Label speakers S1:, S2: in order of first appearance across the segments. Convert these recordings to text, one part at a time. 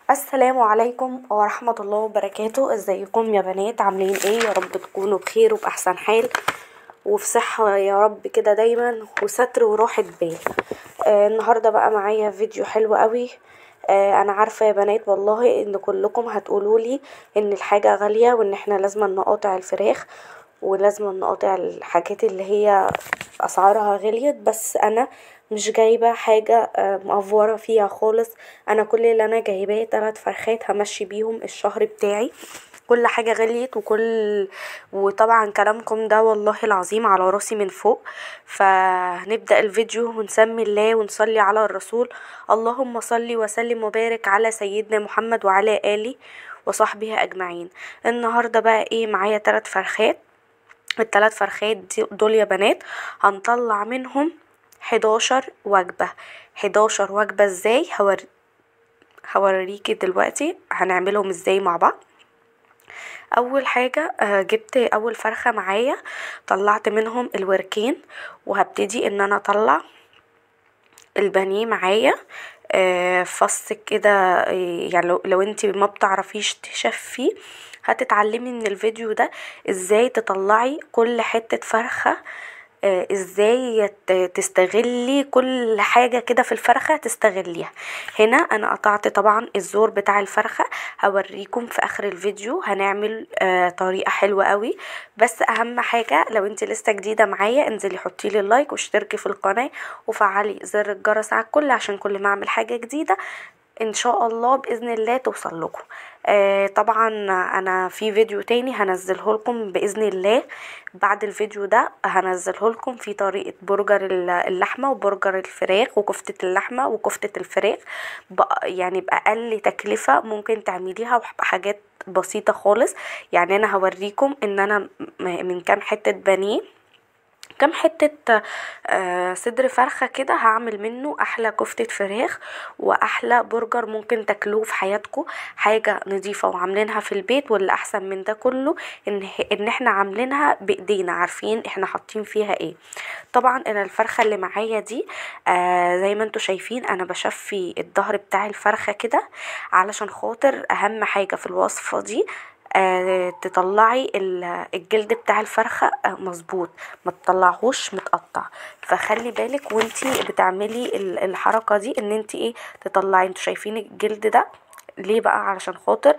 S1: السلام عليكم ورحمة الله وبركاته. ازيكم يا بنات؟ عاملين ايه؟ يا رب تكونوا بخير وبأحسن حال وفي صحة يا رب كده دايما، وستر وراحة بال. النهاردة بقى معايا فيديو حلو قوي. انا عارفة يا بنات والله ان كلكم هتقولولي ان الحاجة غالية وان احنا لازم نقاطع الفراخ ولازم نقاطع الحاجات اللي هي اسعارها غليت، بس انا مش جايبه حاجة مأفوره فيها خالص. انا كل اللي انا جايباه 3 فرخات همشي بيهم الشهر بتاعي. كل حاجة غليت وطبعا كلامكم ده والله العظيم على راسي من فوق. فهنبدا الفيديو ونسمي الله ونصلي على الرسول. اللهم صل وسلم وبارك على سيدنا محمد وعلى اله وصحبه اجمعين. النهارده بقى ايه؟ معايا 3 فرخات. ال3 فرخات دول يا بنات هنطلع منهم 11 وجبة. 11 وجبة ازاي؟ هوريكي دلوقتي هنعملهم ازاي مع بعض. اول حاجة جبت اول فرخة معايا، طلعت منهم الوركين، وهبتدي ان انا اطلع البانيه معايا. فص كده، يعني لو انت ما بتعرفيش تشفيه هتتعلمي من الفيديو ده ازاي تطلعي كل حتة فرخة، ازاي تستغلي كل حاجة كده في الفرخة تستغليها. هنا انا قطعت طبعا الزور بتاع الفرخة، هوريكم في اخر الفيديو هنعمل طريقة حلوة قوي. بس اهم حاجة لو انت لسه جديدة معايا انزلي حطي لي اللايك واشتركي في القناة وفعلي زر الجرس على الكل عشان كل ما اعمل حاجة جديدة ان شاء الله باذن الله توصل لكم. طبعا انا في فيديو تاني هنزله لكم باذن الله بعد الفيديو ده، هنزله لكم في طريقه برجر اللحمة وبرجر الفراخ وكفته اللحمة وكفته الفراخ، يعني باقل تكلفة ممكن تعمليها وبحاجات بسيطة خالص. يعني انا هوريكم ان انا من كام حتة بانيه، كام حتة صدر فرخة كده هعمل منه احلى كفتة فراخ واحلى برجر ممكن تاكلوه في حياتكم. حاجة نظيفة وعاملينها في البيت، واللي احسن من ده كله ان احنا عاملينها بايدينا، عارفين احنا حاطين فيها ايه. طبعا انا الفرخة اللي معايا دي زي ما انتم شايفين انا بشفي الظهر بتاع الفرخة كده، علشان خاطر اهم حاجة في الوصفة دي تطلعي الجلد بتاع الفرخة مظبوط، ما تطلعهوش متقطع. فخلي بالك وانتي بتعملي الحركة دي ان انتي ايه تطلعي. انتوا شايفين الجلد ده ليه بقى؟ علشان خاطر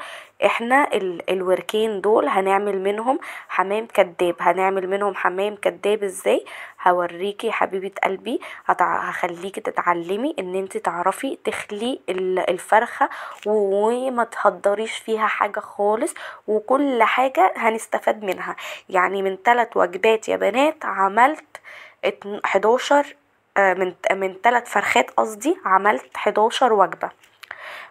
S1: احنا الوركين دول هنعمل منهم حمام كداب. هنعمل منهم حمام كداب ازاي؟ هوريكي حبيبة قلبي، هخليكي تتعلمي ان انت تعرفي تخلي الفرخة وما تهدريش فيها حاجة خالص، وكل حاجة هنستفاد منها. يعني من 3 وجبات يا بنات عملت 11، من 3 فرخات قصدي عملت 11 وجبة.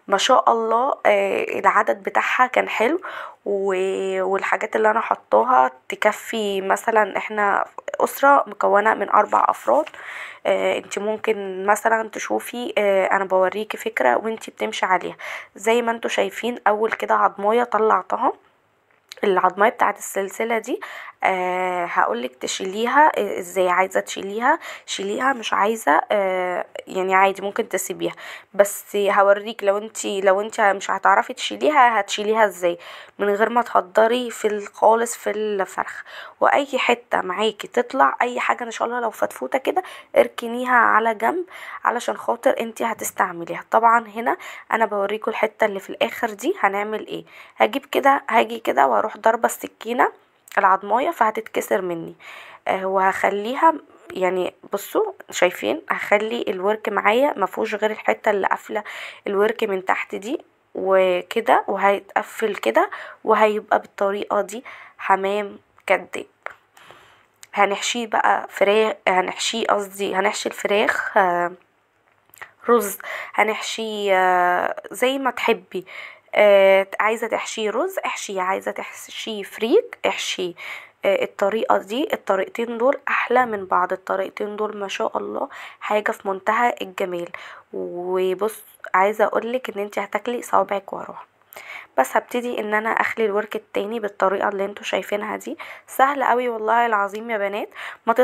S1: ما شاء الله العدد بتاعها كان حلو، والحاجات اللي انا حطاها تكفي. مثلا احنا اسرة مكونة من 4 افراد، انت ممكن مثلا تشوفي، انا بوريكي فكرة وانت بتمشي عليها. زي ما انتوا شايفين اول كده عضماية طلعتها، العضمايه بتاعت السلسلة دي هقولك تشيليها ازاي. عايزه تشيليها شيليها، مش عايزه يعني عادي ممكن تسيبيها، بس هوريك لو انت مش هتعرفي تشيليها هتشيليها ازاي من غير ما تهدري في خالص في الفرخ. واي حتة معاكي تطلع اي حاجة ان شاء الله لو فتفوته كده اركنيها على جنب علشان خاطر انت هتستعمليها. طبعا هنا انا بوريكم الحتة اللي في الاخر دي هنعمل ايه. هجيب كده، هاجي كده واروح ضربه السكينة العضمايه فهتتكسر مني، وهخليها يعني بصوا شايفين هخلي الورك معايا ما فيهوش غير الحتة اللي قافله الورك من تحت دي وكده، وهيتقفل كده وهيبقى بالطريقة دي حمام كداب. هنحشيه بقى فراخ، هنحشيه قصدي هنحشي الفراخ رز، هنحشيه زي ما تحبي. عايزه تحشيه رز احشيه، عايزه تحشيه فريك احشيه. الطريقة دي، الطريقتين دول احلى من بعض. الطريقتين دول ما شاء الله حاجة في منتهى الجمال. وبص عايزه اقولك ان انت هتاكلي صوابعك وراها. بس هبتدي ان انا اخلي الورك التاني بالطريقة اللي انتوا شايفينها دي. سهلة قوي والله العظيم يا بنات، ما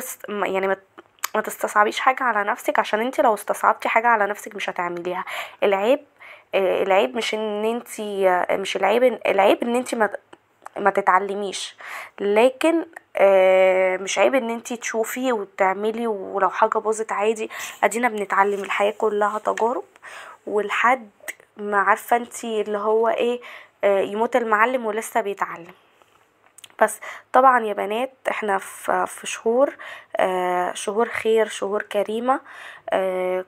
S1: ما تستصعبيش حاجة على نفسك، عشان انت لو استصعبتي حاجة على نفسك مش هتعمليها. العيب العيب مش ان انتي، مش العيب، العيب ان انتي ما تتعلميش، لكن مش عيب ان انتي تشوفي وتعملي، ولو حاجة باظت عادي، ادينا بنتعلم، الحياة كلها تجارب، ولحد ما عارفه انتي اللي هو ايه، يموت المعلم ولسه بيتعلم. بس طبعا يا بنات احنا في شهور، شهور خير، شهور كريمة،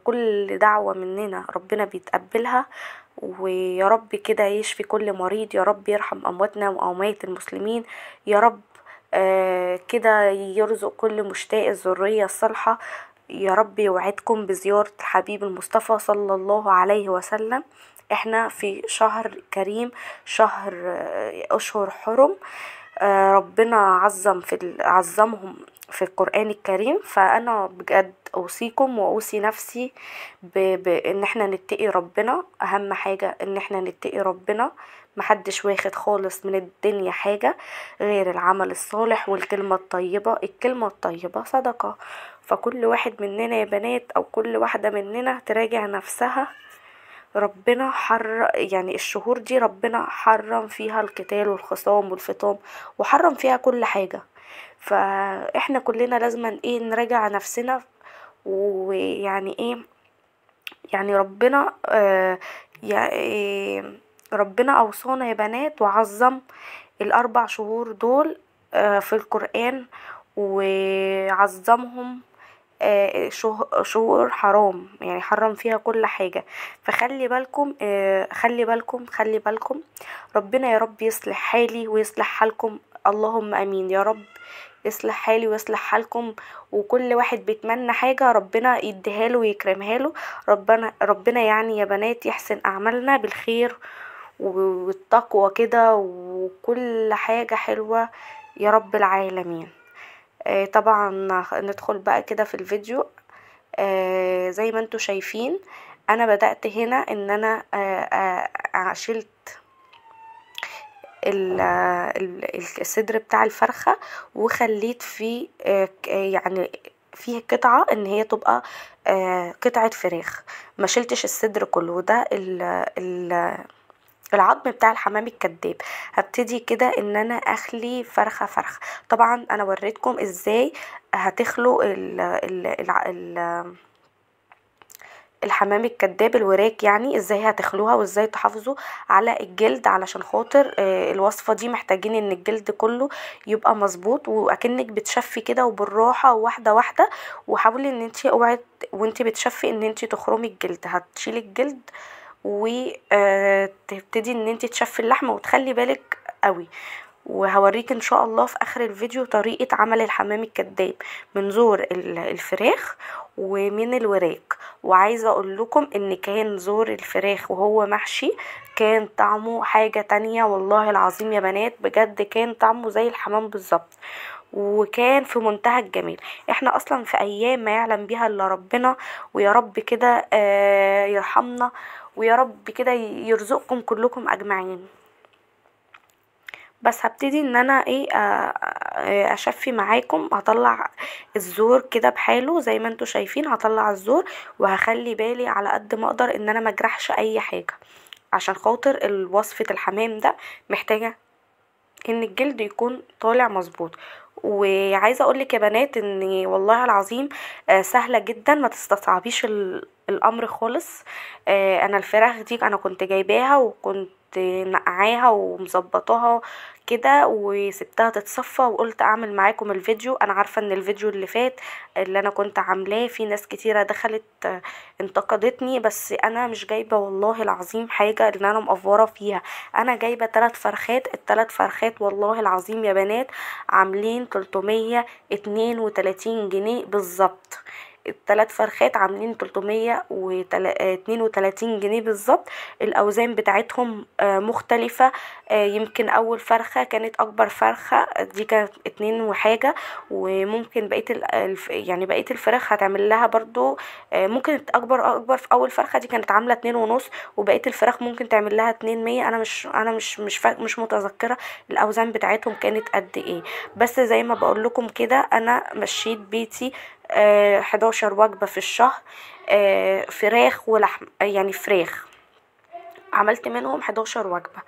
S1: كل دعوه مننا ربنا بيتقبلها، ويا رب كده يشفي كل مريض، يا رب يرحم امواتنا واموات المسلمين، يا رب كده يرزق كل مشتاق الذرية الصالحة، يا رب يوعدكم بزيارة الحبيب المصطفى صلى الله عليه وسلم. احنا في شهر كريم، شهر اشهر حرم، ربنا عظمهم في القرآن الكريم. فانا بجد اوصيكم واوصي نفسي بان احنا نتقي ربنا، اهم حاجة ان احنا نتقي ربنا، محدش واخد خالص من الدنيا حاجة غير العمل الصالح والكلمة الطيبة، الكلمة الطيبة صدقة. فكل واحد مننا يا بنات او كل واحدة مننا تراجع نفسها، ربنا يعني الشهور دي ربنا حرم فيها القتال والخصام والفطام، وحرم فيها كل حاجة، فاحنا كلنا لازم ايه نراجع نفسنا، ويعني ايه يعني ربنا ربنا اوصانا يا بنات وعظم الاربع شهور دول في القرآن، وعظمهم شهور حرام، يعني حرم فيها كل حاجة. فخلي بالكم، خلي بالكم، خلي بالكم، ربنا يا رب يصلح حالي ويصلح حالكم، اللهم امين يا رب، يصلح حالي ويصلح حالكم، وكل واحد بيتمنى حاجة ربنا يديها له ويكرمها له. ربنا يعني يا بنات يحسن اعمالنا بالخير والتقوى كده، وكل حاجة حلوة يا رب العالمين. طبعا ندخل بقى كده في الفيديو. زي ما انتوا شايفين انا بدأت هنا ان انا شلت الصدر بتاع الفرخة، وخليت فيه يعني فيه قطعة ان هي تبقى قطعة فراخ، ما شلتش الصدر كله، وده العظم بتاع الحمام الكداب. هبتدي كده ان انا اخلي فرخة فرخة. طبعا انا وريتكم ازاي هتخلوا ال ال ال الحمام الكداب الوراك، يعني ازاي هتخلوها وازاي تحافظوا على الجلد، علشان خاطر الوصفة دي محتاجين ان الجلد كله يبقى مظبوط، واكنك بتشفي كده وبالراحه واحدة واحدة، وحاولي ان انت اوعي وانت بتشفي ان انت تخرمي الجلد، هتشيلي الجلد وتبتدي ان انت تشفي اللحمة، وتخلي بالك قوي. وهوريك ان شاء الله في اخر الفيديو طريقه عمل الحمام الكداب من زور الفراخ ومن الوراك. وعايزه اقول لكم ان كان زور الفراخ وهو محشي كان طعمه حاجة تانية، والله العظيم يا بنات بجد كان طعمه زي الحمام بالظبط، وكان في منتهى الجمال. احنا اصلا في ايام ما يعلم بيها الا ربنا، ويا رب كده يرحمنا، ويا رب كده يرزقكم كلكم اجمعين. بس هبتدي ان انا ايه اشفي معاكم، هطلع الزور كده بحاله زي ما انتوا شايفين، هطلع الزور وهخلي بالي على قد ما اقدر ان انا ما اجرحش اي حاجة، عشان خاطر وصفه الحمام ده محتاجه ان الجلد يكون طالع مظبوط. وعايزه اقولك يا بنات ان والله العظيم سهلة جدا، ما تستصعبيش الامر خالص. انا الفراخ دي انا كنت جايباها وكنت نقعاها ومظبطاها كده وسبتها تتصفى، وقلت اعمل معاكم الفيديو. انا عارفه ان الفيديو اللي فات اللي انا كنت عاملاه في ناس كتيرة دخلت انتقدتني، بس انا مش جايبه والله العظيم حاجة اللي انا مقفوره فيها. انا جايبه 3 فرخات، ال3 فرخات والله العظيم يا بنات عاملين 332 جنيه بالظبط. ال3 فرخات عاملين 332 جنيه بالظبط. الاوزان بتاعتهم مختلفة، يمكن اول فرخة كانت اكبر فرخة دي كانت 2 وحاجه، وممكن بقية يعني بقية الفراخ هتعمل لها برضو ممكن اكبر في اول فرخة دي كانت عامله 2.5، وبقية الفراخ ممكن تعمل لها 200. انا مش متذكرة الاوزان بتاعتهم كانت قد ايه، بس زي ما بقول لكم كده انا مشيت بيتي 11 وجبة في الشهر، فراخ ولحم، يعني فراخ عملت منهم 11 وجبة.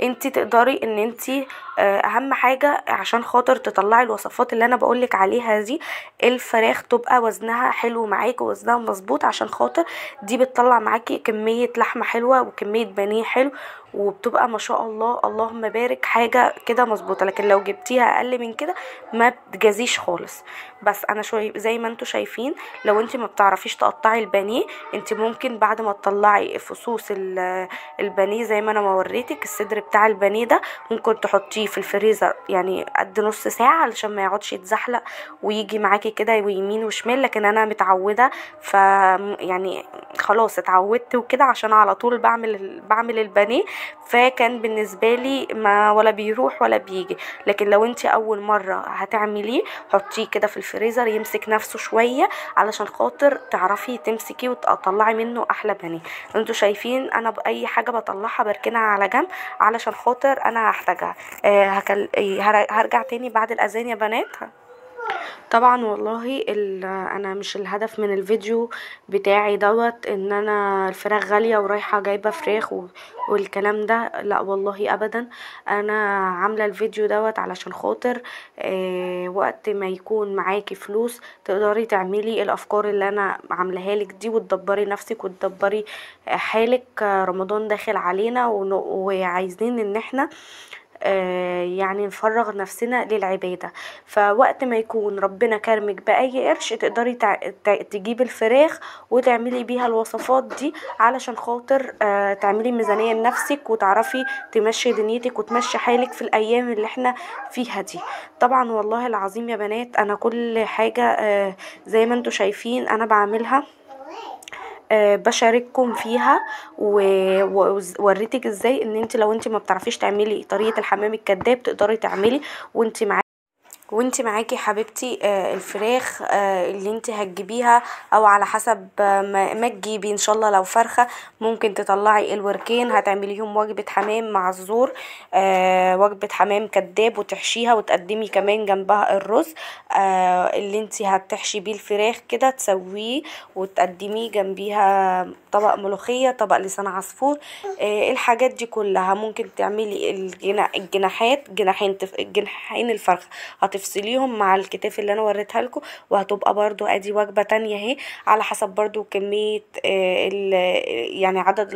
S1: انت تقدري ان انت اهم حاجة عشان خاطر تطلعي الوصفات اللي انا بقولك عليها دي، الفراخ تبقى وزنها حلو معاكي ووزنها مظبوط، عشان خاطر دي بتطلع معاكي كمية لحمه حلوة وكمية بانيه حلو، وبتبقى ما شاء الله اللهم بارك حاجة كده مظبوطة. لكن لو جبتيها اقل من كده ما بتجازيش خالص. بس انا شوي زي ما انتم شايفين، لو انت ما بتعرفيش تقطعي البانيه، انت ممكن بعد ما تطلعي فصوص البانيه زي ما انا ما وريتك الصدر بتاع البانيه ده، ممكن تحطيه في الفريزر يعني قد نص ساعة علشان ما يقعدش يتزحلق ويجي معاكي كده ويمين وشمال. لكن انا متعوده، ف يعني خلاص اتعودت وكده، عشان على طول بعمل البانيه، فكان بالنسبة لي ما ولا بيروح ولا بيجي. لكن لو انت اول مرة هتعمليه، حطيه كده في الفريزر يمسك نفسه شوية علشان خاطر تعرفي تمسكيه وتطلعي منه احلى بانيه. انتوا شايفين انا باي حاجة بطلعها بركنها على جنب علشان خاطر انا هحتاجها. هرجع تاني بعد الاذان يا بنات. طبعا والله انا مش الهدف من الفيديو بتاعي دوت ان انا الفراخ غالية ورايحه جايبه فراخ والكلام ده، لا والله ابدا. انا عامله الفيديو دوت علشان خاطر وقت ما يكون معاكي فلوس تقدري تعملي الافكار اللي انا عاملاها لك دي، وتدبري نفسك وتدبري حالك. رمضان داخل علينا وعايزين ان احنا يعني نفرغ نفسنا للعبادة، فوقت ما يكون ربنا كرمك بأي قرش تقدري تجيبي الفراخ وتعملي بيها الوصفات دي، علشان خاطر تعملي ميزانية لنفسك وتعرفي تمشي دنيتك وتمشي حالك في الأيام اللي احنا فيها دي. طبعا والله العظيم يا بنات انا كل حاجة زي ما انتوا شايفين انا بعملها، بشارككم فيها ووريتك ازاي ان انت لو انت ما بتعرفيش تعملي طريقه الحمام الكذاب تقدري تعملي وانت معاكي حبيبتي الفراخ اللي انت هتجيبيها، او على حسب ما تجيبي ان شاء الله. لو فرخة ممكن تطلعي الوركين هتعمليهم وجبة حمام مع الزور، وجبة حمام كداب، وتحشيها وتقدمي كمان جنبها الرز اللي انت هتحشي بيه الفراخ كده، تسويه وتقدميه جنبيها طبق ملوخية، طبق لسان عصفور، الحاجات دي كلها. ممكن تعملي الجناحات، جناحين الفرخه هتفصليهم مع الكتاف اللي انا وريتها لكم، وهتبقى برضو ادي وجبة تانية اهي، على حسب برضو كمية يعني عدد،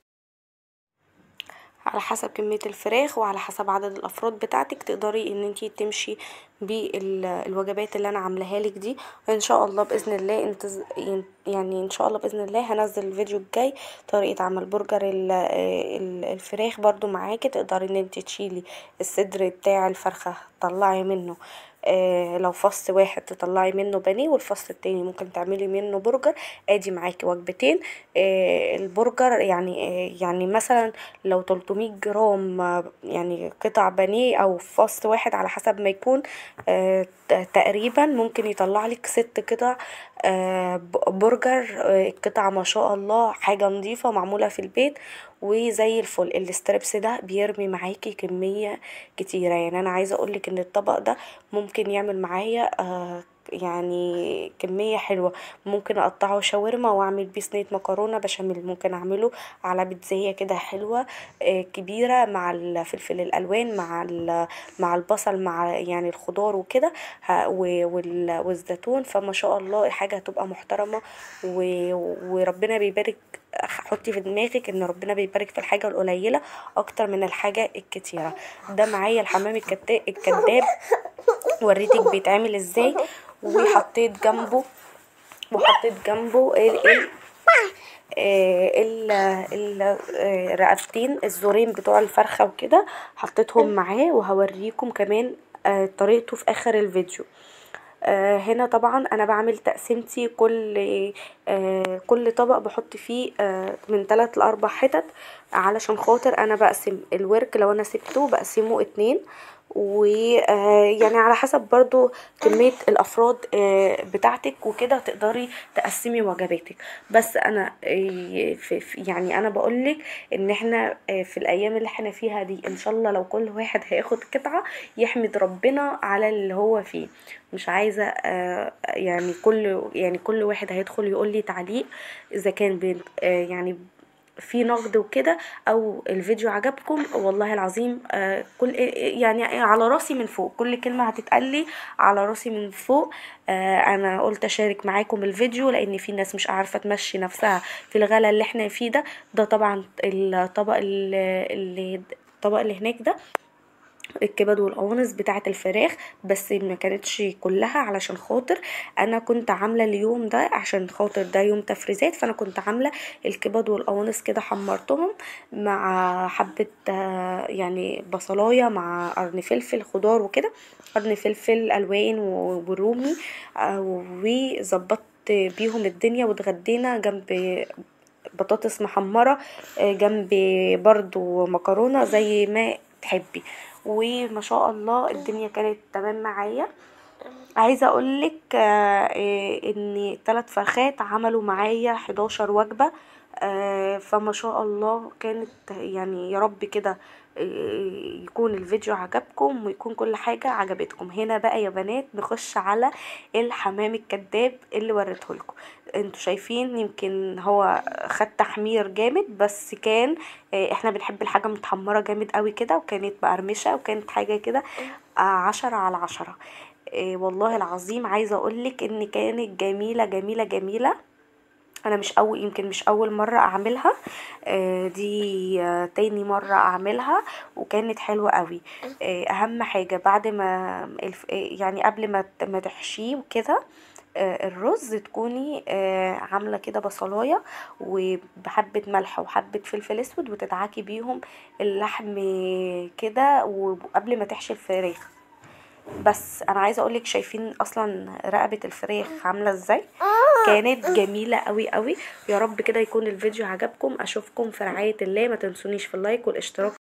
S1: على حسب كمية الفراخ وعلى حسب عدد الافراد بتاعتك تقدري ان انتي تمشي بالوجبات اللي انا عاملاها لك دي. ان شاء الله باذن الله يعني ان شاء الله باذن الله هنزل الفيديو الجاي طريقه عمل برجر الفراخ برضو معاكي، تقدري ان انتي تشيلي الصدر بتاع الفرخه تطلعي منه لو فص واحد تطلعي منه بانيه، والفص التاني ممكن تعملي منه برجر. ادي معاكي وجبتين. البرجر يعني مثلا لو 300 جرام يعني قطع بانيه او فص واحد على حسب ما يكون تقريبا، ممكن يطلع لك 6 قطع برجر. القطعة ما شاء الله حاجة نظيفة معمولة في البيت وزي الفل. ال strips ده بيرمي معاكي كمية كتيرة، يعني انا عايزه اقولك ان الطبق ده ممكن يعمل معايا يعني كمية حلوة. ممكن اقطعه شاورما واعمل بيه صينية مكرونه بشاميل، ممكن اعمله على بيتزايه كده حلوة كبيرة مع الفلفل الالوان مع البصل مع يعني الخضار وكده والزيتون. فما شاء الله الحاجة هتبقى محترمه وربنا بيبارك. حطي في دماغك ان ربنا بيبارك في الحاجة القليلة اكتر من الحاجة الكتيرة. ده معايا الحمام الكداب، وريتك بيتعمل ازاي، وحطيت جنبه الرقبتين الزورين بتوع الفرخه وكده، حطيتهم معاه، وهوريكم كمان طريقته في اخر الفيديو. هنا طبعا انا بعمل تقسيمتي، كل طبق بحط فيه من 3 ل4 حتت، علشان خاطر انا بقسم الورك لو انا سبته بقسمة 2، ويعني على حسب برضو كمية الافراد بتاعتك وكده تقدري تقسمي وجباتك. بس انا يعني انا بقولك ان احنا في الايام اللي احنا فيها دي ان شاء الله لو كل واحد هياخد قطعة يحمد ربنا على اللي هو فيه. مش عايزة يعني كل واحد هيدخل يقول لي تعليق اذا كان يعني في نقد وكده او الفيديو عجبكم، والله العظيم كل يعني على راسي من فوق، كل كلمة هتتقالي على راسي من فوق. انا قلت اشارك معاكم الفيديو لان في ناس مش عارفه تمشي نفسها في الغلا اللي احنا فيه ده. ده طبعا الطبق اللي هناك ده الكبد والقوانص بتاعه الفراخ، بس ما كانتش كلها علشان خاطر انا كنت عامله اليوم ده، عشان خاطر ده يوم تفريزات، فانا كنت عامله الكبد والقوانص كده، حمرتهم مع حبه يعني بصلايه مع قرن فلفل خضار وكده، قرن فلفل الوان ورومي، وظبطت بيهم الدنيا، واتغدينا جنب بطاطس محمرة، جنب برضو مكرونه زي ما تحبي، وما شاء الله الدنيا كانت تمام معايا. عايزه اقولك ان 3 فرخات عملوا معايا 11 وجبة، فما شاء الله كانت يعني، يا رب كده يكون الفيديو عجبكم ويكون كل حاجة عجبتكم. هنا بقى يا بنات نخش على الحمام الكذاب اللي وريته لكم. انتوا شايفين يمكن هو خد تحمير جامد، بس كان احنا بنحب الحاجة متحمره جامد قوي كده، وكانت مقرمشه، وكانت حاجة كده 10 على 10. والله العظيم عايزه اقولك ان كانت جميلة جميلة جميلة. انا مش اول، يمكن مش اول مرة اعملها، دي تاني مرة اعملها، وكانت حلوة قوي. اهم حاجة بعد ما يعني قبل ما تحشيه وكده الرز، تكوني عامله كده بصلايه وبحبه ملح وحبه فلفل اسود، وتدعكي بيهم اللحم كده وقبل ما تحشي الفراخ. بس انا عايزه اقولك شايفين اصلا رقبة الفراخ عامله ازاي، كانت جميلة قوي قوي. يا رب كده يكون الفيديو عجبكم، اشوفكم في رعاية الله. ما تنسونيش في ال like والاشتراك.